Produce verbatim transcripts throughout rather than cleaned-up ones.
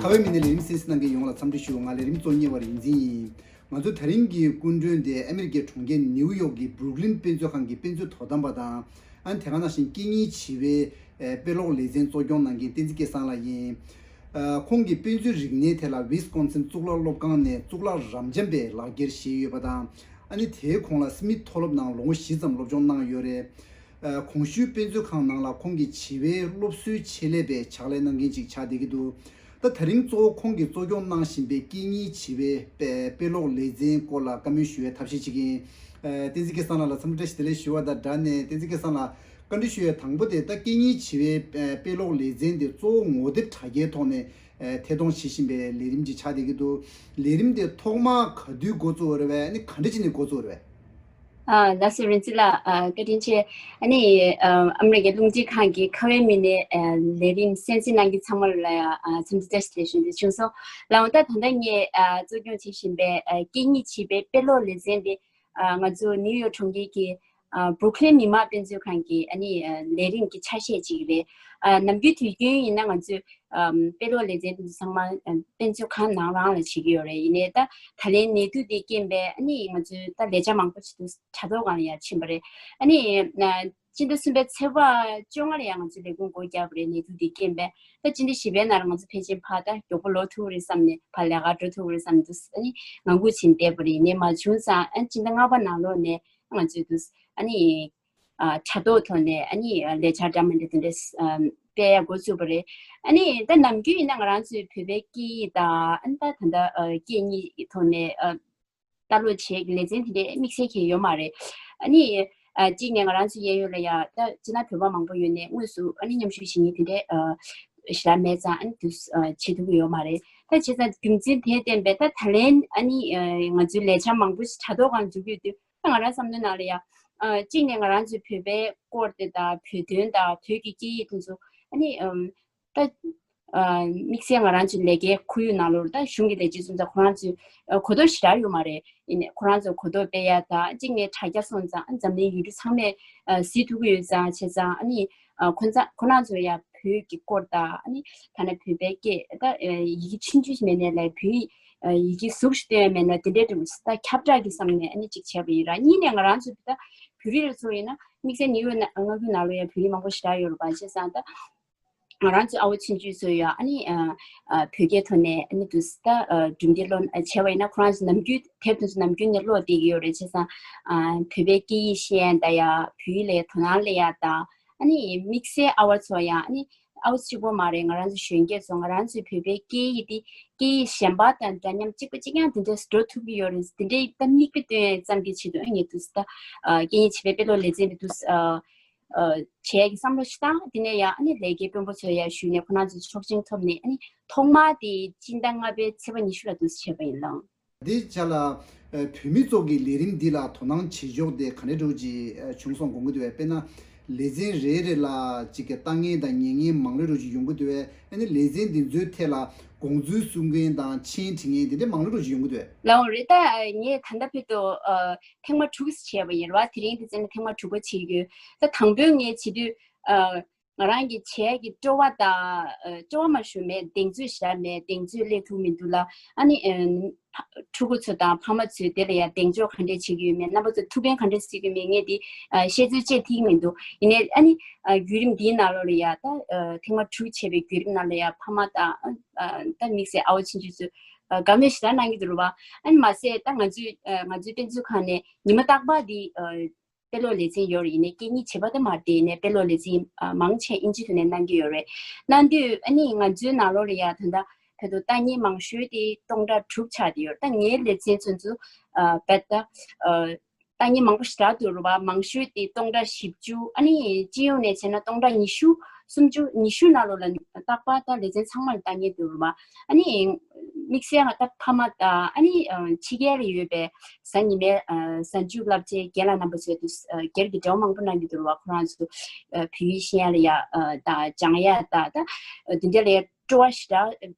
ཁ་བའི་མི་སྣའི་ལས་རིམ་གསན་གཟིགས་གནང་མཁན་ཡོངས་ལ་འཚམས་འདྲི་ཞུ། ང་ལས་རིམ་གཙོ་གཉེར་བ་རིག་འཛིན་ཡིན། ང་ཚོ་དེ་རིང་གི་སྐུ་མགྲོན་དེ་ཨ་མི་རི་ཀའི་གྲོང་ཁྱེར་ནེའུ་ཡོག་གི་Brooklyn་དཔེ་མཛོད་ཁང་གི་དཔེ་མཛོད་དོ་དམ་པ་དང་། ཨ་ནི་དེ་ག་ནང་བཞིན་སྐད་གཉིས་བྱིས་པའི་ཨེ་དཔེ་ཀློག་ལེ་ཚན་གཙོ་སྐྱོང་གནང་མཁན་བསྟན་འཛིན་སྐལ་བཟང་ལགས་ཡིན། ཨ་ཁོང་གིས་དཔེ་མཛོད་རིག་གནས་ཐད་ལ་Wisconsin་གཙུག་ལག་སློབ་ཁང་ནས་གཙུག་ལག་རབ་འབྱམས་པའི་ལག་འཁྱེར་བཞེས་ཡོད་པ་དང་། ཨ་ནི་དེའི་གོང་ལ་Smith་མཐོ་སློབ་ནང་ལོ་ངོ་བཞི་ཙམ་སློབ་སྦྱོང་གནང་ཡོད་རེད། ཨ་གོང་ཞུས་དཔེ་མཛོད་ཁང་ནང་ལ་ཁོང་གིས་བྱིས་པའི་སློབ་གསོའི་ཆེད་ལས་པའི་ཕྱག་ལས་གནང་མཁན་ཅིག་ཆགས་བསྡད་ཀྱི་འདུག་ད་དེ་རིང་གཙོ་བོ་ཁོང་གིས་གཙོ་སྐྱོང་གནང་བཞིན་པའི་སྐད་གཉིས་བྱིས་པའི་དཔེ་དཔེ་ཀློག་ལེ་ཚན་སྐོར་ལ་བཀའ་མོལ་ཞུ་བའི་ཐབས་ཤེས་བྱེད་ཀྱི་ཡིན། ཨ་བསྟན་འཛིན་སྐལ་བཟང་ལགས་ལ་འཚམས་འདྲི་བཀྲ་ཤིས་བདེ་ལེགས་ཞུ་བ་དང་སྦྲགས་ནས། བསྟན་འཛིན་སྐལ་བཟང་ལགས་བཀའ་འདྲི་ཞུ་ཡས་དང་པོ་དེ། ད་སྐད་གཉིས་བྱིས་པའི་ཨ་དཔེ་ཀློག་ལེ་ཚན་དེ་གཙོ་བོ་ངོ་དེབ་དྲ་རྒྱའི་ཐོག་ནས་ཨ་ཐད་གཏོང་བྱེད་བཞིན་པའི་ལས་རིམ་ཅིག་ཆགས་བསྡད་ཀྱི་འདུག་ལས་རིམ་དེ་ཐོག་མར་ག་དུས་འགོ་བཙུགས་པ་རེད་པས། ཨ་ནི་ག་འདྲ་བྱས་ནས་འགོ་བཙུགས་པ་རེད་པས། ཨ་ལགས་སོ། རིན་ཆེན་ལགས། ཨ་བཀའ་དྲིན་ཆེ། ཨ་ནི་ཨ་ཨ་མི་རི་ཀའི་རླུང་འཕྲིན་ཁང་གི་ཁ་བའི་མི་སྣའི་ཨ་ལས་རིམ་གསན་གཟིགས་གནང་མཁན་ཚང་མ་ལ་ཡང་ཨ་འཚམས་འདྲི་བཀྲ་ཤིས་བདེ་ལེགས་ཞུ་རྒྱུ་བྱུང་སོང་། ལགས་འོང་། ད་ད་ལྟ་ངས་ཨ་གཙོ་སྐྱོང་བྱེད་བཞིན་པའི་ཨ་སྐད་གཉིས་བྱིས་པའི་དཔེ་ཀློག་ལེ་ཚན་དེ་ཨ་ང་ཚོ་ནིའུ་ཡོག་གྲོང་ཁྱེར་གྱི་ཨ་Brooklyn་མི་དམངས་དཔེ་མཛོད་ཁང་གི་ཨ་ནི་ཨ་ལས་རིམ་གྱི་ཆ་ཤས་ཅིག་རེད། ཨ་ནམ་རྒྱུན་དུས་རྒྱུན་ཡིན་ན་ང་ཚོས་ཨམ་དཔེ་ཀློག་ལེ་ཚན་དེ་ཚོ་ཚང་མ་ཨམ་དཔེ་མཛོད་ཁང་ནང་རང་ལ་བྱེད་ཀྱི་ཡོད་རེད། ཡིན་ནའི་ད་ད་ལན་ནད་དུག་འདི་རྐྱེན་པས་ཨ་ནི་ང་ཚོས་ད་ལས་བྱ་མང་པོ་ཞིག་ཏུ་དྲ་ཐོག་སྒང་ལ་ཡར་ཕྱིན་པ་རེད། ཨ་ནི་ཨ་སྤྱི་ཟླ་གསུམ་པའི་ཚེས་པ་བཅོ་ལྔ་ལ་ཡང་ང་ཚོས་ལས་ཁུངས་སྒོ་བརྒྱབ་པ་རེད། ནད་དུག་འདི་རྐྱེན་པས། ད་སྤྱི་ཟླ་བཞི་པའི་ནང་ལ་ང་ཚོ་ཕལ་ཆེར་ཕར་ད་མགྱོགས་པོ་ལོག་ཐུབ་ཀྱི་རེད་བསམ་ནས་ཕར་ལས་ཀར་འགྲོ་ཐུབ་ཀྱི་རེད་བསམ་འདུག་ཨ་ནི་ངང་སྒུག་བྱས་ནས་བསྡད་པ་རེད། ཡིན་ནའི་མ་བྱུང་ཙང་ཨ་ནི་སྤྱི་ཟླ་ལྔ་པ་ནང་ལོགས་ནས་ང་ཚོས་འདུག་ཨ་ནི་ཨ་དྲ་ཐོག་ཐོག་ནས་ཨ་ནི་ལས་འཆར་འདྲ་མི་འདྲ་དེ་འདྲ་ཨ་སྤེལ་ཡག་འགོ་བཙུགས་པ་རེད། ཨ་ནི་ད་ནམ་རྒྱུན་ཡིན་ན་ང་རང་ཚོའི་བོད་པའི་སྐད་ཡིག་དང་ཨ་ནི་ད་ད་ལྟ་ཨ་སྐད་གཉིས་ཐོག་ནས་ཨ་ལྟ་ཀློག་བྱེད་ཀྱི་ལེ་ཚན་དེ་འདྲའི་དམིགས་བསལ་གྱི་ཡོད་མ་རེད། ཨ་ནི་ཨ་གཅིག་ནས་ང་རང་ཚོའི་གཡས་གཡོན་ལ་ཡ་ད་སྤྱིར་ན་བོད་པ་མང་པོ་ཡོད་ནའི་དངོས་སུ་ཨ་ནི་མཉམ་ཞུགས་བྱེད་མཁན་དེ་འདྲའི་ཨ་ཞེ་དྲག་མེད་ཙང་ཨ་ནི་དུས་ཨ་བྱེད་ཐུབ་ཀྱི་ཡོད་མ་རེད། ད་བྱས་ཙང་རྒྱུ་མཚན་དེ་བསྟན་པས་ད་ད་ལན་ཨ་ནི་ཨ་ང་ཚོའི་ལས་འཆར་མང་པོ་ཞིག་དྲ་ཐོག་སྒང་འཛུགས་ཀྱི་ཡོད་དུས། ང་རང་བསམ་བློའི་ནང་ལ་ཡ། ཨ་གཅིག་ནས་ང་རང་ཚོའི་བོད་པའི་སྐོར་དེ་དང་བོད་དོན་དང་བོད་ཀྱི་སྐད་ཡིག་དེ་ཚོ་ཨ་ནི་ཨམ་ད་ཨ་དམིགས་བསལ་ང་རང་ཚོའི་ལས་ཀའི་ཁོར་ཡུག་ནང་ལོགས་ད་གཞུང་གི་ལས་བྱེད་ཚོ་ཚོ་ཁོ་རང་ཚོའི་ཨ་གོ་རྟོགས་ཞེ་དྲག་ཡོད་མ་རེད། ཡིན་ནའི་ཁོ་རང་ཚོ་གོ་རྟོགས་སྤེལ་ཡ་དང་གཅིག་ནས་དྲ་རྒྱ་སོང་ཙང་ཨ་འཛམ་གླིང་ཡུལ་གྲུ་ཚང་མས་ཨ་གཟིགས་ཐུབ་ཀྱི་ཡོད་ཙང་བྱས་ཙང་ཨ་ནི་ཨ་ཁོ་ཚ་ཁོ་རང་ཚོ་ཡ་བོད་ཀྱི་སྐོར་དང་ཨ་ནི་ཐ་ན་བོད་པའི་སྐད་ད་ཨ་ཡི་གེ་ཆུང་ཆུང་ཞིག་མེད་ནའི་ལས་བོད་ཡིག་ཨ་ཡི་གེ་གཟུགས་ཤིག་སྟོན་ཡ་མེད་ན་དེ་འདྲའི་འདྲ་བོ་ད་ཁྱབ་བསྒྲགས་ཀྱི་བསམ་ནས་ཨ་ནི་ཅིག་བྱས་པ་ཡིན་ར། གཉིས་ནས་ང་རང་ཚོ་ད་བོད་རིགས་ལ་ཚོ་ཡིན་ན་དམིགས་བསལ་ནིའུ་ཡོག་ན་མངའ་ཁུལ་ནང་ལོ་ཡ་བོད་རིགས་མང་པོ་ཞེ་དྲག་ཡོད་རེད་པ། བྱས་ཙང་ད་ང་རང་ཚོའི་ཨ་བོ་ཆུང་ཆུང་ཚོ་ཡ་ཨ་ནི་ཨ་ཨ་བོད་སྐད་ཐོག་ནས་ཨ་ནི་དུ་ད་ཨ་གྲུབ་འབྲས་ལོ་ཨ་བྱས་པ་ཡིན་ན་ཁོ་རང་ཚོ་ནམ་རྒྱུན་དེབ་དེ་ཚོ་ནམ་རྒྱུན་ནས་ཀློག་བསྡད་ཀྱི་ཡོད་རེད། བྱས་ཙང་ཨ་བོད་པའི་སྐད་ཡིག་ཤེས་ཡ་ད་ཡ་བོད་ཡིག་ལ་ཡ་དོ་སྣང་སླེབས་ཡ་ད་ཨ་ནི་དམིགས་བསལ་ཨ་བོ་ཚོ་ཡ་ཨ་ནི། ཨའོ་གཅིག་པོ་མ་རེད། ང་རང་ཚོ་གཞོན་སྐྱེས་ཚོ་ང་རང་ཚོའི་བོད་པའི་སྐད་ཡིག་འདི་སྐད་ཡིག་གཞན་པ་དང་འདྲ་མཉམ་གཅིག་པ་གཅིག་རྐྱང་དེ་འདྲས་འགྲོ་ཐུབ་ཀྱི་ཡོད་རེད། དེ་འདྲའི་ད་མིག་དཔེ་སྟོན་ཙམ་གྱི་ཆེད་དུ་ཨ་ངས་དུས་ད་སྐད་ཡིག་བྱིས་པའི་དཔེ་ཀློག་ལེ་ཚན་འདི་དུས་བྱས་ཀྱི་བསམ་བློ་ཞིག་བཏང་། དེ་ནས་ཡང་ཨ་ནི་ལས་ཀའི་དཔོན་པོ་ཚོ་ཡར་ཞུས་ནས་ཁོ་རང་ཚོའི་ཆོག་མཆན་ཐོབ་ནས་ཨ་ནི་ཐོག་མར་དེ་སྤྱི་ཟླ་ལྔ་པའི་ཚེས་པ་ཉི་ཤུ་ལ་དུས་བྱས་པ་ཡིན་ལགས། དེའི་ཆ་ལ་ཨ་བོད་མི་ཚོ་གི་ལས་རིམ་འདི་ལ་དོ་སྣང་བྱེད་ཕྱོགས་དེ་ག་འདྲ་འདྲ་བོ་ཅིག་ཨ་བྱུང་སོང་དགོངས་ཀྱི་འདུག་པས། དཔེར་ན་ལེ་ཚན་རེ་རེ་ལ་ཅིག་གི་ལྟ་མཁན་དང་ཉན་མཁན་མང་ལོས་འདྲ་བོ་ཅིག་ཡོང་གི་འདུག་པས། ཨ་ནི་ལེ་ཚན་འདི་ཚོའི་ཐད་ལ་དགོངས་ཚུལ་གསུང་མཁན་དང་མཆན་བྲིས་མཁན་དེ་འདྲ་མང་ལོས་འདྲ་བོ་ཅིག་ཡོང་གི་འདུག་པས། ལགས་འོང་རེད། ད་ངས་ད་ལྟ་བར་དུ་ཨ་ཐེངས་མ་དྲུག་བྱས་པ་ཡིན་རེད་པ། དེ་རིང་དེ་ཚོ་ནི་ཐེངས་མ་དྲུག་པ་བྱེད་ཀྱི་ཡོད། ད་དང་པོའི་ངས་བྱེད་དུས་ཨ། ང་རང་གི་བྱས་ཀྱི་སྤྲོ་བ་དང་ཨ་སྤྲོ་བ་མ་ཞུ་མེད། གདེང་ཚོད་ཞེ་དྲག་མེད། གདེང་ཚོད་སླེབས་ཐུབ་མི་འདུག་ལ། ཨ་ནི་ཨ་ཕ་ཕྲུ་གུ་ཚོ་དང་ཕ་མ་ཚོས་དེ་ལ་ཡང་གདེང་འཇོག་ག་འདྲས་བྱེད་ཀྱི་ཡོད་མེད། རྣམ་པ་ཚོ་ཐུགས་ཕན་ག་འདྲས་གསོས་ཀྱི་མེད། ངས་འདི་ཨ་བཤད་ཚོད་བཅད་ཐིག་མི་འདུག་ཡིན་ནའི་ཨ་ནི་ཨ་བརྒྱུད་རིམ་འདིའི་ནང་ལོགས་ལ་ཡ་ད་ཨ་ཐེངས་མ་དྲུག་བྱས་པའི་བརྒྱུད་རིམ་ནང་ལ་ཡ་ཕ་མ་དང་ཨ་ད་དམིགས་བསལ་ཨ་བོ་ཆུང་ཆུང་ཚོས་ཨ་དགའ་མོས་ཞེ་དྲག་གནང་གི་འདུག་རེད་པ། ཨ་ནི་མ་ཟད་ད་ང་ཚོའི་ཨ་ང་ཚོའི་དཔེ་མཛོད་ཁང་ནས་ཉི་མ་རྟག་པར་འདི་ཨ་དཔེ་ཀློག་ལེ་ཚན་ཡོད་རེད། ཡིན་ནའི་སྐད་གཉིས་བྱེད་པ་དེ་མ་རེད། དེ་ཡིན་ནའི་དཔེ་ཀློག་ལེ་ཚན་ཨ་མང་ཆེ་ཨིན་ཇི་ཐོག་ནས་གནང་གི་ཡོད་རེད། གནང་དུས་ཨ་ནི་ང་ཚོའི་ནང་ལོགས་ལ་ཡ་ད་ལྟ་ད་དུང་ལྟ་མཁན་མང་ཤོས་དེ་སྟོང་ཕྲག་དྲུག་ཆགས་བསྡད་ཡོད་རེད། ད་ངའི་ལེ་ཚན་ཚོ་ཚོ་ཨ་བེད་ད་ཨ་ལྟ་མཁན་མང་པོ་ཞེ་དྲག་འདུག་རེད་པ། མང་ཤོས་དེ་སྟོང་ཕྲག་བཞི་བཅུ། ཨ་ནི་སྤྱི་ཡོངས་ནས་བྱས་ན་སྟོང་ཕྲག་ཉི་ཤུ་སུམ་ཅུ་ཉི་ཤུ་ནང་ལོགས་ལ་རྟག་པར་ད་ལེ་ཚན་ཚང་མ་ལ་ལྟ་མཁན་འདུག་རེད་པ། ཨ་ནི་དམིགས་བསལ་ང་ད་ཕ་མ་དང་ཨ་ནི་ཨ་ཕྱི་རྒྱལ་ལ་ཡོད་པའི་གཟའ་ཉི་མའི་ཨ་གཟའ་མཇུག་བསླབ་བྱའི་རྒན་ལགས་རྣམ་པ་ཚོས་དུ་ཨ་སྒེར་གྱི་འབྲེལ་བ་མང་པོ་གནང་གི་འདུག་རེད་པ། ཁོ་རང་ཚོ་ཨ་བོད་ཡིག་ཤེས་ཡ་ལ་ཡ་ཨ་དང་སྦྱང་ཡ་དང་ད་ཨ་དེ་འདྲ་ལ་ཡ་སྤྲོ་བ་ཞེ་དྲག་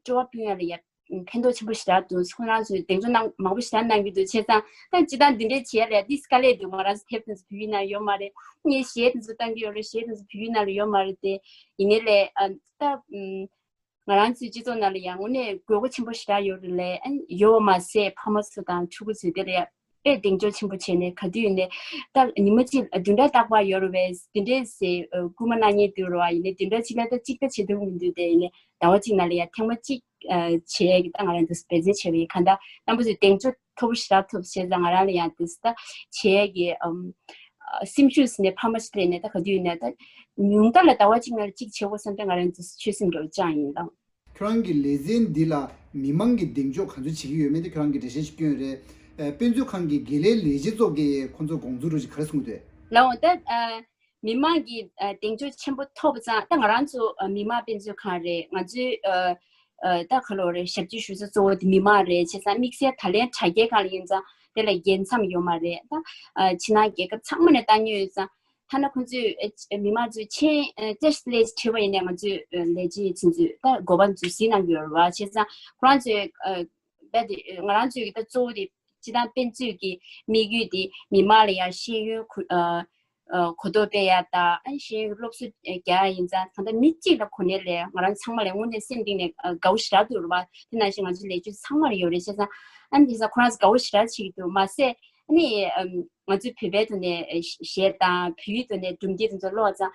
སྤྲོ་བ་སྤུངས་ཡ་ལ་ཡ་ཕན་ཐོགས་ཆེན་པོ་ཞེ་དྲག་འདུག་ཁོ་རང་ཚོས་གདེང་ཚོད་གནང་མང་པོ་ཞེ་དྲག་གནང་གི་འདུག་བྱས་ཙང་ད་སྤྱིར་བཏང་འདི་འདྲའི་བྱེད་ཡ་ལ་ཡ་འདི་དཀའ་ལས་འདུག་ང་རང་ཚོ་དེབ་དེ་ཚོ་བོད་ཡིག་ནང་ཡོད་མ་རེད། ངས་གཞས་དེ་ཚོ་བཏང་གི་ཡོད་རེད། གཞས་དེ་ཚོ་བོད་ཡིག་ནང་ལ་ཡོད་མ་རེད་དེ། ཡིན་ནའི་ལས་ཨ་ད་ཨམ། ང་རང་ཚོའི་སྤྱི་ཚོགས་ནང་ལ་ཡང་དངོས་གནས་དགོས་མཁོ་ཆེན་པོ་ཞེ་དྲག་ཡོད་རེད་ལས། ཨ་ནི་ཡོད་མ་ཟད་ཕ་མ་ཚོ་དང་ཕྲུ་གུ་ཚོས་དེ་ལ་ཡང་དཔེ་གདེང་འཇོག་ཆེན་པོ་བྱས་ནས། ག་དུས་ཡིན་ནའི་ད་ཉི་མ་གཅིག་བདུན་ཕྲག་རྟག་པར་ཡོད་རེད་པས། དེ་འདྲས་ཟེར་སྐུལ་མ་གནང་མཁན་འདུག་རེད་པ། ཡིན་ནའི་བདུན་ཕྲག་གཅིག་ལ་ད་གཅིག་ད་བྱེད་ཐུབ་མི་འདུག་དེ་ཡིན་ནའི་ཟླ་བ་གཅིག་ནང་ལ་ཡང་ཐེངས་མ་གཅིག་བྱེད་ཡས་ཀྱི་ད་ང་རང་ཚོས་འབད་བརྩོན་བྱས་པ་ཡིན། གང་ལྟར་རྣམ་པ་ཚོས་གདེང་འཇོག་མཐོ་པོ་ཞེ་དྲག་ཐོབ་བྱས་ཙང་། ང་རང་ལ་ཡང་དེ་ད་བྱེད་ཡས་ཀྱི་ཨམ། སེམས་ཤུགས་ཟེར་ནས་ཕ་མ་ཞིག་སླེབས་ནས། ད་ག་དུས་ཡིན་ནའི་ད་ཉུང་མཐའ་ལ་ཟླ་བ་གཅིག་ནང་ལ་གཅིག་བྱེད་དགོས་བསམ་སྟེ་ང་རང་ཚོ་ཆོད་སེམས་འདྲ་བོ་བཅངས་ཡིན་ལགས། ཁྱོད་རང་གི་ལེ་ཚན་འདི་ལ་མི་མང་གིས་གདེང་འཇོག་ག་ཚོད་བྱེད་ཀྱི་ཡོད་མེད་དེ་ཁྱོད་རང་གིས་འགྲེལ་བཤད་ཅིག་སྐྱོན་རེད། ཨ། དཔེ་མཛོད་ཁང་གི་དགེ་ལས་ལས་བྱེད་ཚོ་གིས་ཁོང་ཚོའི་དགོངས་ཚུལ་འདྲ་བོ་ཞིག་ག་རེ་གསུངས་འདུག་གས། ལགས་འོང་། ད་ཨ། མི་མང་གི་ཨ། གདེང་འཇོག་ཆེན་པོ་ཐོབ་ཙང་། ད་ང་རང་ཚོ་ཨ། མི་དམངས་དཔེ་མཛོད་ཁང་རེད། ང་ཚོའི་ཨ། ཨ། ད་ག་ལོ་རེད། ཞབས་ཕྱི་ཞུ་ས་གཙོ་བོ་དེ་མི་མང་རེད། བྱས་ཙང་དམིགས་བསལ་ད་ལན་དྲ་རྒྱའི་སྒང་ལ་ཡིན་ཙང་དེ་ལ་རྒྱལ་མཚམས་ཡོད་མ་རེད། ད་ཨ། ཕྱི་ནང་རྒྱལ་ཁབ་ཚང་མ་ནས་བཏང་མཁན་ཡོད་ཙང་། ཐ་ན་ཁོང་ཚོས་ཨ། མི་མང་ཚོས་མཆན་ཨ། རྩེད་ལས་བྲིས་པ་ཡིན་ནའི་ང་ཚོས་ཨ། ལས་བྱེད་ཚོ་ཚོས་ད་དགོངས་པ་ཚོ་གཟིགས་གནང་གི་ཡོད་རེད་པ། བྱས་ཙང་ཁོ་རང་ཚོས་ཨ། རྦད་དེ་ང་རང་ཚོའི་གི་ད་གཙོ་བོ་དེ་སྤྱིར་བཏང་དཔེ་མཛོད་ཀྱི་དམིགས་ཡུལ་དེ་མི་མང་ལ་ཡང་ཤེས་ཡོན་གོ་ཨ། ཨ། གོ་རྟོགས་སྤེལ་ཡ་དང་། ཨ། ཤེས་ཡོན་སློབ་གསོ་རྒྱག་ཡ་ཡིན་ཙང་། ད་ལྟ་མི་གཅིག་ལ་གོ་ནས་ལས་ང་རང་ཚང་མ་ལ་དངོས་གནས་སེམས་གཏིང་ནས་ཨ། དགའ་བོ་ཞེ་དྲག་འདུག་རེད་པ། དེ་ནང་བཞིན་ང་ཚོའི་ལས་བྱེད་ཚང་མ་ལ་ཡོད་རེད། བྱས་ཙང་ཨ་ནི་དེང་སང་ཁོ་རང་ཚོ་དགའ་བོ་ཞེ་དྲག་བྱེད་ཀྱི་འདུག་མ་ཟད་ཨ་ནི་ཨམ། ང་ཚོའི་བོད་པའི་ཐོག་ནས་གཞས་དང་བོད་ཡིག་ཐོག་ནས་སྒྲུང་དེབ་དེ་ཚོ་ཀློག་ཙང་།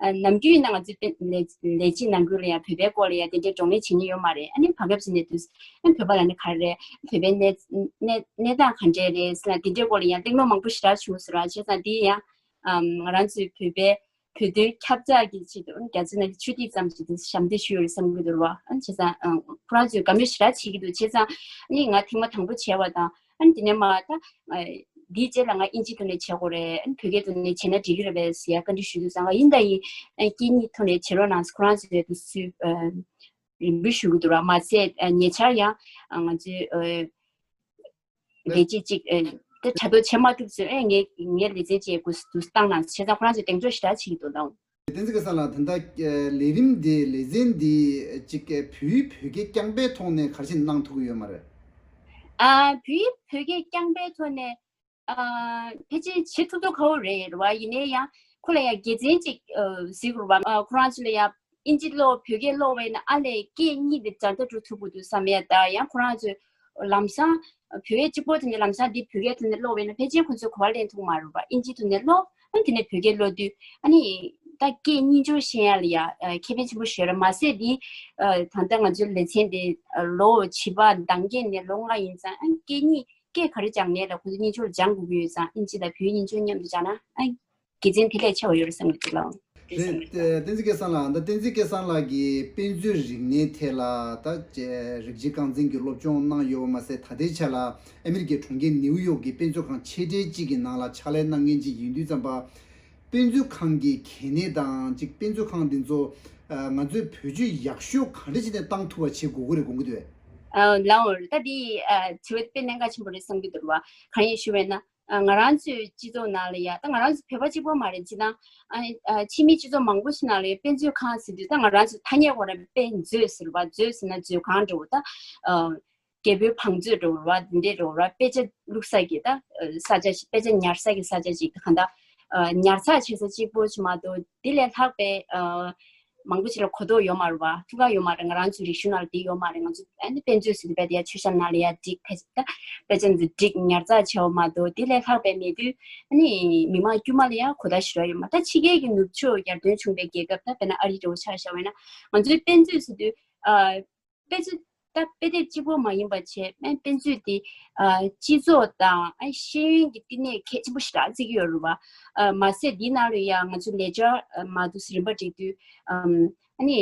ཨ། ནམ་རྒྱུན་ཡིན་ན་ང་ཚོའི་དཔེ་ལས་ལས་བྱེད་ནང་ཁུལ་ལ་ཡང་བོད་པའི་སྐོར་ལ་ཡང་དེ་འདྲའི་བགྲོ་གླེང་བྱེད་མཁན་ཡོད་མ་རེད། ཨ་ནི་བར་སྐབས་ཤིག་ནས་དུས་ཨ་ནི་བོད་པ་ལ་ནི་ག་རེ་རེད། བོད་པའི་གནས་གནས་གནས་སྟངས་ག་འདྲས་རེད་ཟེར་ན། དེ་འདྲའི་སྐོར་ལ་ཡང་གླེང་སློང་མང་པོ་ཞེ་དྲག་བྱུང་སོང་ར། བྱས་ཙང་དེ་ཡང་ཨམ། ང་རང་ཚོའི་བོད་པའི་བོད་དོན་ཁྱབ་བསྒྲགས་ཀྱི་ཆེད་དུ་རྒྱ་ཆེ་ན་ཆོས་ཐིག་ཙམ་ཞིག་དེ་ཞབས་འདེགས་ཞུ་ཡོད་རེད་བསམ་གྱི་འདུག་ར། ཨ། བྱས་ཙང་ཨ། ཁོ་རང་ཚོས་དགའ་མོས་ཞེ་དྲག་བྱེད་ཀྱི་འདུག་བྱས་ཙང་ཨ་ནི་ང་ཐེངས་མ་དང་པོ་བྱས་པ་དང་། ཨ་ནི་དེ་ནས་མ་ད་ཨ། འདིའི་རྗེས་ལ་ང་ཨིན་ཇིའི་ཐོག་ནས་བྱེད་དགོས་རེད། ཨ་ནི་བོད་སྐད་ཐོག་ནས་བྱས་ན་འགྲིག་གི་རེད་པས་ཟེར་ཡ་བཀའ་འདྲི་ཞུས་དུས་ཙང་། ཨ། ཡིན་དང་ཡིན། ཨ། སྐད་གཉིས་ཐོག་ནས་བྱེད་རོགས་གནང་ཟེར་ཁོ་རང་ཚོས་དུས་ཚོད་ཨ། རེ་འབོད་ཞུ་གི་འདུག་ར། མ་ཟད་ཨ། ཉེ་ཆར་ཡང་ཨ། ང་ཚོའི་ཨ། ལས་བྱེད་ཅིག་ཨ། དེ་དྲ་ཐོག་བྱེད་མ་ཐུབ་ཚེ། ཨེ། ངའི་ངའི་ལེ་ཚན་ཅིག་འགོ་འཛུགས་བཏང་གནང་ཟེར། བྱས་ཙང་ཁོ་རང་ཚོས་གདེང་འཇོག་ཞེ་དྲག་བྱེད་ཀྱི་འདུག་ལགས། བསྟན་འཛིན་སྐལ་བཟང་ལགས། ད་ལྟ་ལས་རིམ་འདི་ལེ་ཚན་འདི་ཅིག་བོད་ཡིག་བོད་སྐད་རྐྱང་པའི་ཐོག་ནས་ག་རེ་བྱས་ནས་གནང་ཐུབ་ཀྱི་ཡོད་མ་རེད། ཨ། བོད་ཡིག་བོད་སྐད་རྐྱང་པའི་ཐོག་ནས་ཨ། ཕལ་ཆེར་བྱེད་ཐུབ་ཐུབ་ཁག་པོ་རེད་རེད་པ། ཡིན་ནའི་ཡང་ཁོ་ལ་ཡང་དགེ་མཚན་ཅིག་ཨ། གཟིགས་རེད་པ། ཨ། ཁོ་རང་ཚོ་ལ་ཡང་ཨིན་ཇི་ཀློག་བོད་སྐད་ཀློག་པ་ཡིན་ན་ཨ་ལས་སྐད་གཉིས་དེ་སྦྱར་ཐག་འགྲོ་ཐུབ་ཀྱི་འདུག་བསམ་ཡ། ད་ཡང་ཁོ་རང་ཚོས་ལམ་སང་བོད་སྐད་གཅིག་པོ་དེ་ནས་ལམ་སང་འདི་བོད་སྐད་དེ་ནས་ཀློག་པ་ཡིན་ན་ཕལ་ཆེར་ཁོ་ཚོས་གོ་བ་ལེན་ཐུབ་མ་རེད་པ། ཨིན་ཇི་དེ་ནས་ཀློག་ཨ། དེ་ནས་བོད་སྐད་ཀློག་དུས་ཨ་ནི་ད་སྐད་གཉིས་སྦྱོར་ཤེས་ཡ་ལ་ཡ་ཨ། ཁེ་ཕན་ཆེན་པོ་ཞིག་ཡོད་རེད། མ་ཟད་འདི་ཨ། ད་ལྟ་ང་ཚོའི་ལེ་ཚན་དེ་ཨ། ལོ་བྱིས་པ་འདང་རྒྱས་ནས་ལོ་ལྔ་ཡིན་ཙང་། ཨ། སྐད་གཉིས་སྐད་ག་རེ་སྦྱང་ནའི་ལ་ཁོ་ཚོ་གཉིས་སྦྱོར་སྦྱང་དགོས་ཀྱི་ཡོད་ཙང་། ཨིན་ཇི་དང་བོད་ཡིག་གཉིས་སྦྱོར་མཉམ་དུ་སྦྱང་ན་ཨ། དགེ་མཚན་དེ་ལས་ཆེ་བ་ཡོད་རེད་བསམ་གྱི་འདུག་ལགས། རེད། བསྟན་འཛིན་སྐལ་བཟང་ལགས། ད་བསྟན་འཛིན་སྐལ་བཟང་ལགས་ཀྱིས་དཔེ་མཛོད་རིག་གནས་ཐད་ལ་ད་རིགས་གཅིག་རྐང་འཛིན་གྱི་སློབ་སྦྱོང་གནང་ཡོད་པ་མ་ཟད། ད་ལྟའི་ཆ་ལ་ཨ་མི་རི་ཀའི་གྲོང་ཁྱེར་ནེའུ་ཡོག་གི་དཔེ་མཛོད་ཁང་ཆེ་གྲས་གཅིག་གི་ནང་ལ་ཕྱག་ལས་གནང་མཁན་ཅིག་ཡིན་དུས་ཙམ་པ། དཔེ་མཛོད་ཁང་གི་གལ་གནད་དང་། ཅིག་དཔེ་མཛོད་ཁང་འདི་ཚོ་ཨ། ང་ཚོས་བེད་སྤྱོད་ཡག་ཤོས་ག་འདྲ་བྱས་ནས་བཏང་ཐུབ་པ་བྱེད་དགོས་ཀྱི་རེད་དགོངས་ཀྱི་འདུག་གས། ཨ། ལགས་འོང་། ད་འདི་ཨ། དྲི་བ་དཔེ་གནད་འགག་ཆེན་པོ་རེད་བསམ་གྱི་འདུག་རེད་པ། གང་ཡིན་ཞུ་བས་ན། ཨ། ང་རང་ཚོའི་སྤྱི་ཚོགས་ནང་ལ་ཡ། ད་ང་རང་ཚོ་བོད་པ་གཅིག་པོ་མ་རེད། སྤྱིར་བཏང་ཨ། ཨ། ཕྱི་མི་སྤྱི་ཚོགས་མང་པོ་ཞིག་ནང་ལ་ཡ་དཔེ་མཛོད་ཁང་ཟེར་དུས། ད་ང་རང་ཚོ་ཐ་སྙད་ཁོ་རང་དཔེ་མཛོད་ཟེར་བ། མཛོད་ཟེར་ན་མཛོད་ཁང་འདྲ་བོ། ད་ཨ། རྒྱལ་པོའི་བང་མཛོད་འདྲ་བོ་རེད་པ། འདི་འདྲ་འདྲ་བོ་རེད་པ། དཔེ་ཆ་བླུགས་ས་གི་ད་ཨ། ས་ཆ་ཞིག་དཔེ་ཆ་ཉར་ས་གི་ས་ཆ་ཞིག་གང་ལྟར་ཨ། ཉར་ཚགས་བྱེད་ས་གཅིག་པོ་ཞིག་མ་གཏོགས་དེ་ལས་ལྷག་པའི་ཨ། མང་པོ་ཞིག་ལ་གོ་རྟོགས་ཡོད་མ་རེད་པ། ཐུགས་ཁག་ཡོད་མ་རེད། ང་རང་ཚོའི་རིག་གཞུང་ནང་ལ་དེ་ཡོད་མ་རེད། ང་ཚོ་ཨ་ནི་དཔེ་མཛོད་ཟེར་དུས་རྦད་དེ་ཡ་མཆོད་བཤམས་ནང་ལ་ཡ་བསྒྲིགས། ཕལ་ཆེར་ད་དཔེ་ཆ་འདི་བསྒྲིགས་ཉར་ཚགས་བྱས་པ་མ་གཏོགས་དེ་ལས་ལྷག་པའི་མེད་དུས། ཨ་ནི་མི་མང་དཀྱུས་མ་ལ་ཡ་གོ་བརྡ་ཞུ་ཡ་ཡོད་མ། ད་ཕྱི་རྒྱལ་གྱི་ནུབ་ཕྱོགས་ཡར་ཐོན་བྱུང་པའི་རྒྱལ་ཁབ། ད་དཔེར་ན་ཨ་རི་འདྲ་བོ་ཆ་བཞག་པ་ཡིན་ན། ང་ཚོའི་དཔེ་མཛོད་ཟེར་དུས་ཨ། དཔེ་མཛོད་ད་དཔེ་དེབ་གཅིག་པོ་མ་ཡིན་པ་བྱས། ཨ། དཔེ་མཛོད་དེ་ཨ། སྤྱི་ཚོགས་དང་ཨ། ཤེས་ཡོན་གྱི་བསྟི་གནས་གལ་ཆེན་པོ་ཞེ་དྲག་བརྩི་གི་ཡོད་རེད་པ། ཨ། མ་ཟད་འདིའི་ནང་ལ་ཡ་ང་ཚོ་ལས་འཆར་ཨ། མ་འདུག་སེ་རིམ་པ་སྒྲིག་དུས། ཨམ། ཨ་ནི་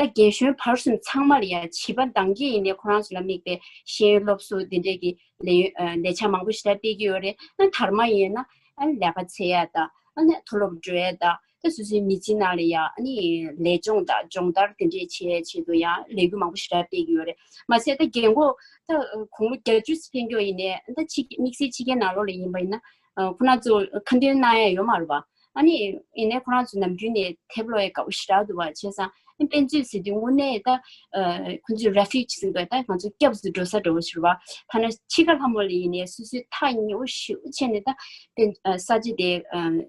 ད་རྒན་གཞོན་བར་གསུམ་ཚང་མ་ལ་ཡ་བྱིས་པ་འདང་རྒྱས་ཡིན་ནའི་ཁོ་རང་ཚོ་ལ་དམིགས་པའི་ཤེས་ཡོན་སློབ་གསོ་འདི་འདྲས་ཀྱི་ལས་ཡོན་ཨ། ལས་འཆར་མང་པོ་ཞེ་དྲག་སྤེལ་གྱི་ཡོད་རེད། ཨ། དར་མ་ཡིན་ན་ཨ། ལས་ཀ་འཚོལ་ཡ་དང་། ཨ་ནི་མཐོ་སློབ་འགྲོ་ཡ་དང་། ད་སོ་སོའི་མི་ཚེའི་ནང་ལ་ཡ་ཨ་ནི་ལས་སྦྱོང་དང་སྦྱོང་བརྡར་དེ་འདྲས་བྱེད་ཡའི་ཆེད་དུ་ཡང་ལས་འགུལ་མང་པོ་ཞེ་དྲག་སྤེལ་གྱི་ཡོད་རེད། མ་ཟད་ད་རྒན་གོག་ད་དགུང་ལོ་བརྒྱད་ཅུ་ཕེབས་མཁན་ཡིན་ནའི། ད་ཕྱི་དམིགས་བསལ་ཕྱི་རྒྱལ་ནང་ལོགས་ལ་ཡིན་པ་ཡིན་ན། ཨ། ཁོ་རང་ཚོ་ཁ་འདོན་གནང་ཡ་ཡོད་མ་རེད་པ། ཨ་ནི་ཡིན་ནའི་ཁོ་རང་ཚོ་ནམ་རྒྱུན་ནས་དེབ་ཀློག་ཡ་དགའ་པོ་ཞེ་དྲག་འདུག་པ། བྱས་ཙང་ཨ། དཔེ་མཛོད་ཟེར་དུས་དངོས་གནས་ད་ཨ། ཁོ་ཚོས་རེ་ཕུ་ཇི་ཟེར་གི་འདུག་ད་ང་ཚོ་སྐྱབས་སུ་འགྲོ་ས་འདྲ་བོ་ཞིག་རེད་པ། ཐ་ན་ཕྱི་ཁ་ལྷ་མོ་ལ་ཡིན་ནའི་སོ་སོའི་ཐག་ཉེ་བོ་ཞེ་པོ་བྱས་ནས་ད་དཔེ་ཨ། ས་ཆ་དེ་ཨ།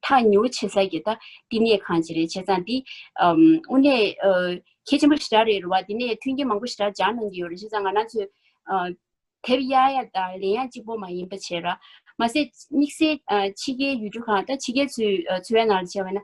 ཐག་ཉེ་བོ་བྱེད་ས་གི་ད་བསྟི་གནས་ཁང་ཅིག་རེད། བྱས་ཙང་འདི་ཨམ་དངོས་གནས་ཨ་གལ་ཆེན་པོ་ཞེ་དྲག་རེད་རེད་བ། འདི་ནས་མཐུན་རྐྱེན་མང་པོ་ཞེ་དྲག་སྦྱར་གནང་གི་ཡོད་རེད། བྱས་ཙང་ང་རང་ཚོས་ཨ་དེབ་གཡར་ཡ་དང་ལེན་ཡ་གཅིག་པོ་མ་ཡིན་པ་བྱས་ར། མ་ཟད་དམིགས་བསལ་ཨ་ཕྱི་རྒྱལ་ཡུལ་གྲུ་ཁག་ད་ཕྱི་རྒྱལ་ཚོའི་ཨ་འཚོ་བའི་ནང་ལ་བྱས་པ་ན་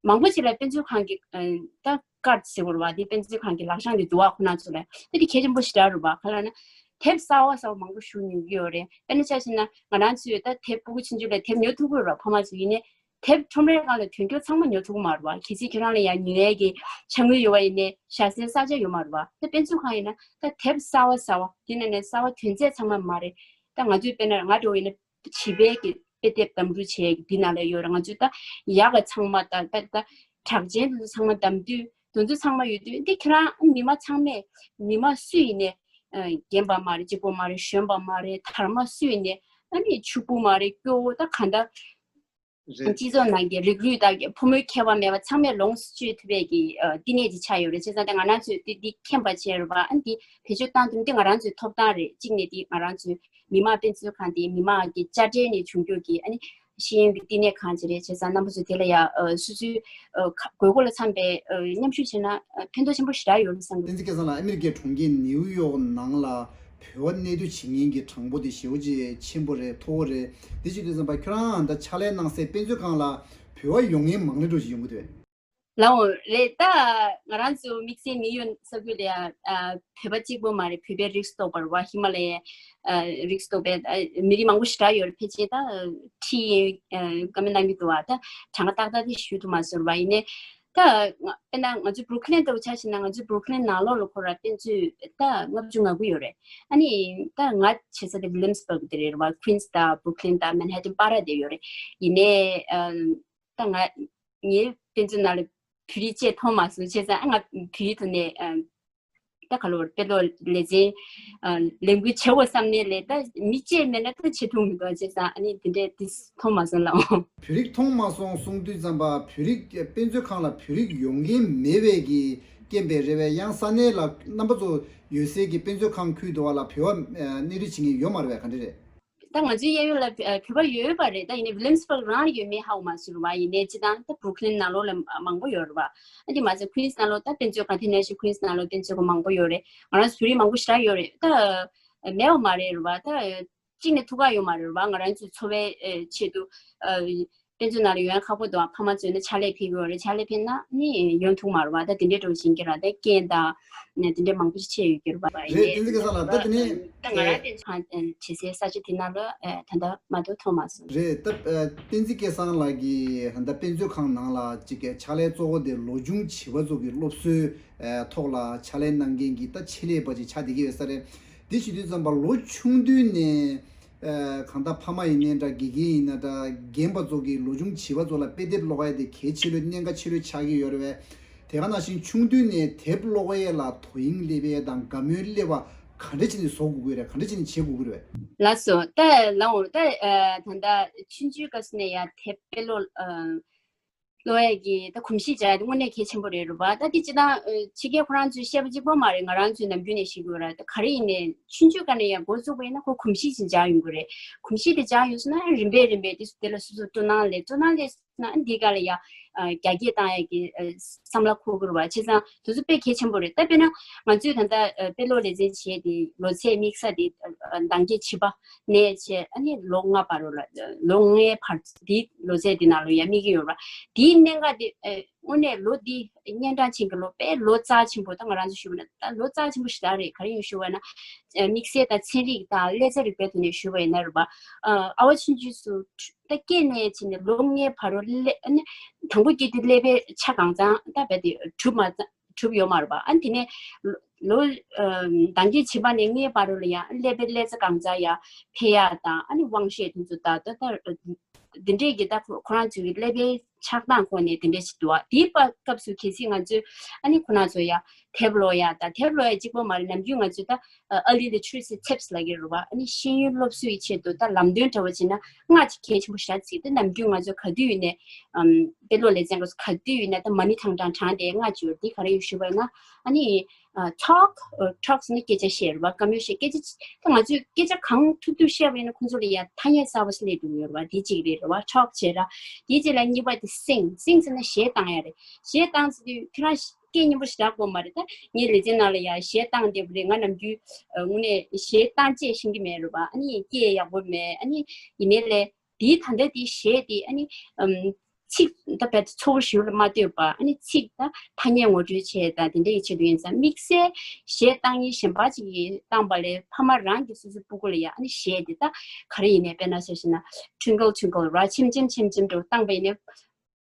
མང་པོ་ཅིག་ལ་དཔེ་མཛོད་ཁང་གི་ཨ་ད་ཀར་ཟེར་དགོས་རེད་བ། འདི་དཔེ་མཛོད་ཁང་གི་ལག་ཤང་གི་འདུག་བ། ཁོ་ན་ཚོ་ལ་ད་འདི་གལ་ཆེན་པོ་ཞེ་དྲག་རེད་བ། ག་ལ་ན་དེབ་གསར་བ་གསར་བ་མང་པོ་ཞུ་ཉོ་གི་ཡོད་རེད། དཔེར་ན་ཆ་བཞག་ན་ང་རང་ཚོས་ད་དེབ་སྤུ་གུ་ཆུང་ཆུང་ལ་དེབ་ཉོ་ཐུབ་ཀྱི་ཡོད་རེད་བ། ཕ་མ་ཚོ་ཡིན་ནའི་དེབ་ཁྲོམ་རའི་སྒང་ལ་ཐོན་རྒྱུ་ཚང་མ་ཉོ་ཐུབ་ཀྱི་མ་རེད་བ། གལ་སྲིད་ཁྱེད་རང་ལ་ཡང་ཉོ་ཡས་ཀྱི་ཅ་དངོས་ཡོད་པ་ཡིན་ནའི་བཞག་སའི་ས་ཆ་ཡོད་མ་རེད་བ། ད་དཔེ་མཛོད་ཁང་ཡིན་ན་ད་དེབ་གསར་བ་གསར་བ་དེ་ནང་ནས་གསར་བ་ཐོན་རྫས་ཚང་མ་མ་རེད། ད་ང་ཚོས་དཔེར་ན་ང་འདྲ་བོ་ཡིན་ན་བྱིས་པའི་གི་དཔེ་དེབ་གདམ་འགྲུལ་བྱེད་ཡས་ཀྱི་འདི་ནང་ལ་ཡོད་རེད། ང་ཚོས་ད་ཡག་ག་ཚང་མ་ད་ད་ད་གྲགས་ཅན་དེ་ཚོ་ཚང་མ་གདམ་དུས་དེ་ཚོ་ཚང་མ་ཡོད་དུས་འདི་ཁྱེད་རང་མི་མང་ཚང་མས་མི་མང་སུ་ཡིན་ནའི་ཨ་རྒན་པ་མ་རེད། གཅིག་པོ་མ་རེད། གཞོན་པ་མ་རེད། དར་མ་སུ་ཡིན་ནའི་ཨ་ནི་ཕྱུག་པོ་མ་རེད། སྐྱོ་བོ་ད་གང་ལྟར་རེད། སྤྱི་ཚོགས་ནང་གི་རིགས་རུས་དང་ཕོ་མོའི་ཁྱད་པར་མེད་པ་ཚང་མས་ལོངས་སུ་སྤྱོད་ཐུབ་པའི་གི་ཨ་བསྟི་གནས་ཅིག་ཆགས་ཡོད་རེད། བྱས་ཙང་ད་ང་རང་ཚོས་འདི་འདི་མཁྱེན་པ་བྱས་རེད་བ། ཨ་ནི་འདི་བེད་སྤྱོད་བཏང་ཐུབ་འདི་ང་རང་ཚོའི་ཐོབ་ཐང་རེད། གཅིག་ནས་འདི་ང་རང་ཚོའི་མི་དམངས་དཔེ་མཛོད་ཁང་དེ་མི་དམངས་ཀྱི་དཔྱ་ཁྲལ་ནས་བྱུང་རྒྱུ་གི་ཨ་ནི་ཤེས་ཡོན་གྱི་བསྟི་གནས་ཁང་ཅིག་རེད། བྱས་ཙང་རྣམ་པ་ཚོ་དེ་ལ་ཡ་ཨ་སོ་སོའི་ཨ་ཁ་དགོས་མཁོ་ལ་འཚམ་པའི་ཨ་མཉམ་ཞུགས་བྱས་ན་ཨ་ཕན་ཐོགས་ཆེན་པོ་ཞེ་དྲག་ཡོད་རེད་བསམ་གི། བསྟན་འཛིན་སྐལ་བཟང་ལགས། ཨ་མི་རི་ཀའི་གྲོང་ཁྱེར་ནེའུ་ཡོག་ནང་ལ་བོད་པ་གནས་སྡོད་བྱེད་མཁན་གྱི་གྲངས་འབོར་དེ་ཞེ་པོ་ཅིག་ཆེན་པོ་རེད། མཐོ་བོ་རེད། དེ་བྱེད་དུས་ཙམ་པ་ཁྱོད་རང་ད་ཕྱག་ལས་གནང་སའི་དཔེ་མཛོད་ཁང་ལ་བོད་པ་ཡོང་མཁན་མང་ལེ་འགྲོ་ཞིག་ཡོང་གི་འདུག་གས། ལའོ་རེད། ད་ང་རང་ཚོ་དམིགས་བསལ་ནེའུ་ཡོག་ས་ཁུལ་ལ་ཡ་ཨ་བོད་པ་གཅིག་པོ་མ་རེད། བོད་པའི་རིགས་སུ་གཏོགས་པ་རེད་བ། ཧི་མ་ལ་ཡའི་ཨ་རིགས་སུ་གཏོགས་པའི་ཨ་མི་རིགས་མང་པོ་ཞེ་དྲག་ཡོད་རེད། ཕལ་ཆེར་ད་ཁྲིད་ཡས་ཨ་བཀའ་མོལ་གནང་གི་འདུག་བ། ད་གྲངས་ཀ་ཏག་ཏག་དེ་ཞུ་ཐུབ་མ་སོང་བ། ཡིན་ནའི་ད་ང་དཔེར་ན་ང་ཚོ་བྷུ་རུག་ལིན་ལྟ་བུ་ཆ་བཞག་ན་ང་ཚོ་བྷུ་རུག་ལིན་ནང་ལོགས་ལ་ཁོ་ར་དཔེ་མཛོད་ད་ལྔ་བཅུ་ང་དགུ་ཡོད་རེད། ཨ་ནི་ད་ང་བྱེད་ས་དེ་ཝི་ལི་ཡམ་སི་བྷག་དེ་རེད་བ། ཀུན་སི་དང་བྷུ་རུག་ལིན་དང་མན་ཧ་ཏན་བར་དེ་ཡོད་རེད། ཡིན་ནའི་ཨ་ད་ང་ངའི་དཔེ་མཛོད་ནང་ལ་བོད་རིགས་བཅས་མཐོང་མ་སོང་། བྱས་ཙང་ང་བོད་ཡིག་ཐོག་ནས་ཨ་ད་ག་ལོར་དཔེ་ཀློག་ལེ་ཚན་ཨ་ལས་འགུལ་བྱེད་འོ་བསམ་ནས་ལས་ད་མི་བཅས་མེད་ན་ད་བྱེད་ཐུབ་མི་འདུག། བྱས་ཙང་ཨ་ནི་དེ་འདྲས་དེ་མཐོང་མ་སོང་ལགས། བོད་རིགས་མཐོང་མ་སོང་གསུང་དུས་ཙམ་པ་བོད་རིགས་དཔེ་མཛོད་ཁང་ལ་བོད་རིགས་ཡོང་མཁན་མེད་པའི་གི་རྐྱེན་པས་རེད་པས། ཡང་ས་གནས་ལ་རྣམ་པ་ཚོ་ཡོད་སའི་གི་དཔེ་མཛོད་ཁང་ཁུལ་དུ་བ་ལ་བོད་པ་ཨ་གནས་སྡོད་བྱེད་མཁན་ཡོད་མ་རེད་པས། ག་འདྲ་རེད། ད་ང་ཚོའི་གཡས་གཡོན་ལ་བོད་པ་ཡོད་པ་རེད། ད་ཡིན་ནའི་ཝི་ལི་ཡམ་སི་བྷག་རང་ལ་ཡོད་མེད་ཧ་གོ་མ་སོང་རེད་བ། ཡིན་ནའི་སྤྱི་བཏང་ད་བྷུ་རུག་ལིན་ནང་ལོགས་ལ་མང་པོ་ཡོད་རེད་བ། ཨ་དེ་མ་ཟད་ཀུན་སི་ནང་ལོགས་ད་དཔེ་མཛོད་ཁང་དེ་ནང་བཞིན་ཀུན་སི་ནང་ལོགས་དཔེ་མཛོད་ཁང་མང་པོ་ཡོད་རེད། ང་རང་ཚོ་བོད་རིགས་མང་པོ་ཞེ་དྲག་ཡོད་རེད། ད་མེད་པ་མ་རེད་རེད་བ། ད་གཅིག་ནས་ཐུགས་ཁག་ཡོད་མ་རེད་བ། ང་རང་ཚོའི་འཚོ་བའི་ཆེད་དུ་དཔེ་མཛོད་ནང་ལ་ཡོང་ཡ་ཁག་པོ་འདུག། ཕ་མ་ཚོས་ནི་ཕྱག་ལས་ཕེབས་ཀྱི་ཡོད་རེད། ཕྱག་ལས་ཕེབས་ན་ནི་ཡོང་ཐུབ་མ་རེད་བ། ད་དེ་འདྲའི་འགྲོ་བཞིན་གྱི་ར་ད་རྐྱེན་དང་ནི་དེ་འདྲའི་མང་པོ་ཞིག་ཆད་ཡོད་ཀྱི་རེད་བ། རེད། བསྟན་འཛིན་སྐལ་བཟང་ལགས། ད་དེ་ནས་ད་ང་རང་དེ་ཚོ་བྲིས་སའི་ས་ཆ་དེ་ནང་ལ་ད་ལྟ་མ་གཏོགས་མཐོང་མ་སོང་། རེད། ད་བསྟན་འཛིན་སྐལ་བཟང་ལགས་ཀྱིས་ད་ལྟ་དཔེ་མཛོད་ཁང་ནང་ལ་ཅིག་གི་ཕྱག་ལས་གཙོ་བོ་དེ་ལོ་ཆུང་བྱིས་པ་ཚོ་གི་སློབ་གསོའི་ཐོག་ལ་ཕྱག་ལས་གནང་མཁན་གྱི་ད་ཆེད་ལས་པ་ཅིག་ཆགས་བསྡད་ཀྱི་ཡོད་ས་རེད། དེ་བྱེད་དུས་ཙམ་པ་ལོ་ཆུང་དུས་ནས་ཨ་གང་ལྟར་ཕ་མ་ཡིན་ནའི་འདྲ། དགེ་རྒན་ཡིན་ན་འདྲ། རྒན་པ་ཚོ་གིས་ལོ་ཆུང་བྱིས་པ་ཚོ་ལ་དཔེ་དེབ་ཀློག་ཡ་དེ་གལ་ཆེ་ལོས་གནད་འགག་ཆེ་ལོས་ཆགས་ཀྱི་ཡོད་རེད་པས། དེ་ག་ནང་བཞིན་ཆུང་དུས་ནས་དེབ་ཀློག་ཡས་ལ་དོ་དབྱིངས་སླེབས་ཡས་དང་དགའ་མོས་སླེབས་པ་ག་འདྲ་བྱས་ནས་བཟོ་དགོས་ཀྱི་རེད། ག་འདྲ་བྱས་ནས་བྱེད་དགོས་ཀྱི་རེད་པས། ལགས་སོ། ད་ལགས་འོང་། ད་ཨ་ད་ལྟ་ཆུང་ཆུང་སྐབས་སུ་ནས་ཡ་དེབ་དཔེ་ཀློག་ཨ་ཀློག་ཡས་ཀྱི་ད་གོམས་གཤིས་སྦྱར་ཡ་དེ་དངོས་གནས་གལ་ཆེན་པོ་རེད་རེད་བ། ད་དེ་སྤྱིར་བཏང་ཨ་ཕྱི་རྒྱལ་ཁོ་རང་ཚོའི་བཤད་པ་གཅིག་པོ་མ་རེད། ང་རང་ཚོའི་ནམ་རྒྱུན་ནས་ཤེས་དགོས་ར། ད་ག་རེ་ཡིན་ནའི་ཆུང་ཆུང་སྒང་ནས་ཡང་འགོ་བཙུགས་པ་ཡིན་ན་ཁོ་གོམས་གཤིས་ཤིག་སྦྱར་ཡོང་གི་རེད། གོམས་གཤིས་དེ་སྦྱར་ཡོང་སོང་ན་རིམ་པས་རིམ་པས་དེ་དེ་ལ་སོ་སོ་སྤྲོ་སྣང་སླེབས། སྤྲོ་སྣང་སླེབས་སོང་ན་འདི་ག་ལ་ཡ་ཨ་རྒྱ་སྐྱེད་བཏང་ཡ་གི་ཨ་བསམ་བློ་འཁོར་གི་རེད་བ། བྱས་ཙང་དེ་ཚོ་དཔེ་གལ་ཆེན་པོ་རེད། ད་དཔེར་ན་ང་ཚོས་ད་ལྟ་ཨ་དཔེ་ཀློག་ལེ་ཚན་བྱས་ཏེ་ལོ་ཚད་དམིགས་ས་དེ་ཨ་ཟླ་འགའ་བྱིས་པ་ནས་བྱས་ཨ་ནི་ལོ་ལྔ་བར་རོ་ལ་ལོ་ལྔའི་བར་འདི་ལོ་ཚད་འདི་ནང་ལ་ཡ་དམིགས་ཀྱི་ཡོད་ར། དེའི་གནད་འགག་དེ་ཨེ་དངོས་གནས་ལོ་འདི་གཉན་འཕྲང་ཅན་གྱི་ལོ་དཔེ་ལོ་རྩ་ཆེན་པོ། ད་ང་རང་ཚོ་ཞུ་བ་ན་ད་ལོ་རྩ་ཆེན་པོ་ཞིག་ད་རེད། ག་རེ་ཡིན་ཞུ་བ་ན་ཨེ་དམིགས་བསལ་དང་ཚན་རིག་དང་ཀླད་རྩ་རིག་པའི་ཐོག་ནས་ཞུ་བ་ཡིན་ན་རེད་པ། ཨ་ཨ་བ་ཆུང་ཆུང་སུ་ད་སྐྱེས་ནས་བྱས་ནས་ལོ་ལྔའི་བར་རོ་ལེ་ཨ་ནི་དང་པོ་སྐྱེས་དུས་ཀླད་པའི་ཆ་གང་ཚང་ད་རྦད་དེ་གྲུབ་མ་ཚང་། གྲུབ་ཡོད་མ་རེད་པ། ཨ་ནི་དེ་ནས་ལོ་ལོ་ཨ་ཟླ་འགའ་བྱིས་པ་ནས་ལྔའི་བར་རོ་ལ་ཡང་ཀླད་པའི་ཀླད་རྩ་གང་ཚང་ཡང་འཕེལ་ཡག་དང་ཨ་ནི་དབང་ཤེད་དེ་ཚོ་ད་ད་ད་འདི་འདྲས་ཀྱི་ད་ཁོ་ཁོ་རང་ཚོའི་ཀླད་པའི་ཆགས་སྟངས་ཁོ་ནས་དེ་འདྲས་ཞིག་འདུག་བ། དེའི་པ་སྐབས་སུ་གལ་སྲིད་ང་ཚོས་ཨ་ནི་ཁོ་རང་ཚོ་ཡང་དེབ་ཀློག་ཡག་དང་དེབ་ཀློག་ཡག་གཅིག་པོ་མ་རེད། ནམ་རྒྱུན་ང་ཚོས་ད་early literacy tips ལབ་ཀྱི་རེད་བ། ཨ་ནི་ཤེས་ཡོན་སློབ་གསོའི་ཆེད་དུ་ད་ལམ་སྟོན་འདྲ་བོ་བྱས་ན་སྔགས་ཀྱི་གལ་ཆེན་པོ་ཞེ་དྲག་བརྩི། ད་ནམ་རྒྱུན་ང་ཚོ་ག་དུས་ཡིན་ནའི་ཨམ་དཔེ་ཀློག་ལེ་ཚན་སྐབས་སུ་ག་དུས་ཡིན་ནའི་ད་མ་ཎི་ཐང་ཐང་བགྲངས་ཏེ་སྔགས་བརྗོད། འདི་ག་རེ་ཡིན་ཞུས་པ་ཡིན་ན་ཨ་ནི་ ཨ། talk ཨ། talk ཟེར་ན་སྐད་ཆ་བཤད་རེད་བ། བཀའ་མོལ་བཤད། སྐད་ཆ་ད་ང་ཚོས་སྐད་ཆ་གང་ཐུབ་ཐུབ་བཤད་པ་ཡིན་ན་ཁོང་ཚོ་ལ་ཡ་ཐ་སྙད་གསར་པ་ཞིག་སླེབས་འགྲོ་གི་ཡོད་རེད་བ། དེ་གཅིག་རེད་རེད་བ། talk བྱས་ར། དེའི་རྗེས་ལ་གཉིས་པ་དེ་sing། sing ཟེར་ན་གཞས་བཏང་ཡ་རེད། གཞས་བཏང་ཟེར་དུས་ཁྱོད་རང་སྐད་སྙན་པོ་ཞེ་དྲག་དགོས་མ་རེད། ད་ངའི་ལེ་ཚན་ནང་ལ་ཡ་གཞས་བཏང་བསྡད་པ་རེད། ང་ནམ་རྒྱུན་ཨ། དངོས་གནས་གཞས་བཏང་བྱས་ཤེས་ཀྱི་མེད་རེད་བ། ཨ་ནི་སྐད་ཡག་པོ་མེད། ཨ་ནི་ཡིན་ནའི་ལས། དེའི་ད་ལྟ་དེའི་གཞས་དེ་ཨ་ནི་ཨམ། ཚིག་ད་རྦད་དེ་ཚོར་བ་ཞེ་པོ་ལ་མ་ལྟོས་པ། ཨ་ནི་ཚིག་ད་ཐ་སྙད་ངོ་སྤྲོད་བྱས་དང་དེ་འདྲ་ཡི་ཆེད་དུ་ཡིན་ཙང་། དམིགས་བསལ་གཞས་བཏང་མཁན་གཞན་པ་ཅིག་གིས་བཏང་པ་ལས་ཕ་མ་རང་གིས་སོ་སོའི་སྤུ་གུ་ལ་ཡ་ཨ་ནི་གཞས་དེ་ད་ག་རེ་ཡིན་ནའི། དཔེར་ན་ཆ་བཞག་ན་twinkle twinkle ར། ཆེམ་ཆེམ་ཆེམ་ཆེམ་འདྲ་བོ་བཏང་པ་ཡིན་ནའི།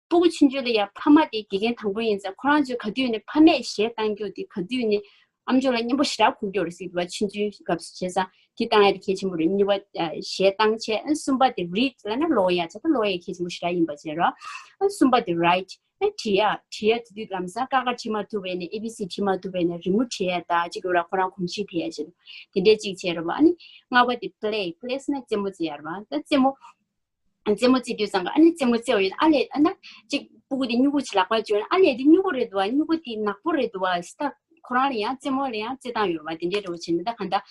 སྤུ་གུ་ཆུང་ཆུང་ལ་ཡ་ཕ་མ་དེ་དགེ་རྒན་དང་པོ་ཡིན་ཙང་། ཁོ་རང་ཚོས་ག་དུས་ནས་ཕ་མས་གཞས་བཏང་རྒྱུ་དེ་ག་དུས་ནས་ཨམ་ཅོག་ལ་སྙན་པོ་ཞེ་དྲག་གོ་རྒྱུ་རེད་ཟེར་གྱི་འདུག་བ། ཆུང་ཆུང་སྐབས་སུ། བྱས་ཙང་དེ་བཏང་ཡ་དེ་གལ་ཆེན་པོ་རེད། གཉིས་པ་ཨ། གཞས་བཏང་བྱས། ཨ། གསུམ་པ་དེ་read ལབ་ན་ཀློག་ཡ་བྱས། ད་ཀློག་ཡ་གལ་ཆེན་པོ་ཞེ་དྲག་ཡིན་པ་བྱས་ར། ཨ། གསུམ་པ་དེ་write ཨ། བྲིས་ཡ། བྲིས་ཡ་དེ་དུས་ལམ་སང་ཀ་ཁ་བྲིས་མ་ཐུབ་པ་ཡིན་ནའི། ཨེ་བི་སི་བྲིས་མ་ཐུབ་པ་ཡིན་ནའི་རི་མོ་བྲིས་ཡ་ད་ཅིག་ཡོད་ར། ཁོ་རང་གོམས་གཤིས་འཕེལ་ཡ་བྱས། དེ་འདྲས་ཅིག་བྱས་ར་བ། ཨ་ནི་ལྔ་པ་དེ་play། play ཟེར་ན་རྩེད་མོ་རྩེ་ཡ་ར་བ། ད་རྩེད་མོ་རྩེད་མོ་རྩེ་དུས་ཙང་ག་ཨ་ནི་རྩེད་མོ་རྩེ་བ་ཡིན། ཨ་ལས་ཨ་ན་ཅིག་སྤུ་གུ་དེ་སྨྱུ་གུ་ཅིག་ལག་པར་བཅོལ་ན། ཨ་ལས་དེ་སྨྱུ་གུ་རེད་འདུག་བ། སྨྱུ་གུ་དེ་ནག་པོ་རེད་འདུག་བ། ད་ཁོ་རང་ལ་ཡང་རྩེད་མོ་ལ་ཡང་རྩེད་སྟངས་ཡོད་རེད་བ། དེ་འདྲའི་འདྲ་བོ་བྱས་ནས། ད་གང་ལྟར་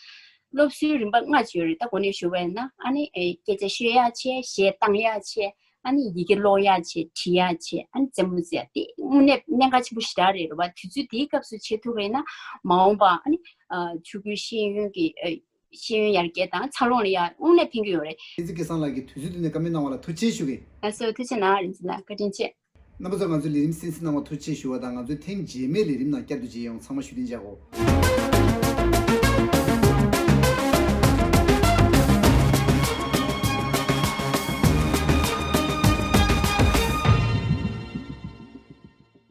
སློབ་གསོའི་རིམ་པ་ལྔ་ཅིག་ཡོད་རེད། ད་གོང་ནས་ཞུས་པ་ཡིན་ན། ཨ་ནི་ཨེ། སྐད་ཆ་ཤོད་ཡག་བྱས། གཞས་བཏང་ཡག་བྱས། ཨ་ནི་ཡི་གེ་ཀློག་ཡག་བྱས། བྲིས་ཡག་བྱས། ཨ་ནི་རྩེད་མོ་རྩེ་ཡག་དེ་དངོས་གནས་གནད་འགག་ཆེན་པོ་ཞེ་དྲག་རེད་རེད་བ། དུས་ཚོད་དེའི་སྐབས་སུ་བྱེད་ཐུབ་པ་ཡིན་ན་མ་འོངས་པ་ཨ་ནི་ཨ། ཕྲུ་གུའི་ཤེས་ཡོན་གྱི་ཨ། ཤེས་ཡོན་ཡར་རྒྱས་དང་འཚར་ལོངས་ལ་ཡང་དངོས་གནས་ཕན་གྱི་ཡོད་རེད། བསྟན་འཛིན་སྐལ་བཟང་ལགས་ཀྱིས་དུས་ཚོད་བཏོན་ནས་བཀའ་མོལ་གནང་བ་ལ་ཐུགས་རྗེ་ཆེ་ཞུ་གི། ལགས་སོ། ཐུགས་རྗེ་གནང་། རིན་ཆེན་ལགས་བཀའ་དྲིན་ཆེ། རྣམ་པ་ཚོ་ང་ཚོའི་ལས་རིམ་གསན་གཟིགས་གནང་བར་ཐུགས་རྗེ་ཆེ་ཞུ་བ་དང་། ང་ཚོའི་ཐེངས་རྗེས་མའི་ལས་རིམ་ནང་བསྐྱར་དུ་མཇལ་ཡོང་། ཚང་མ་བཞུགས་གདན་འཇགས་གོ།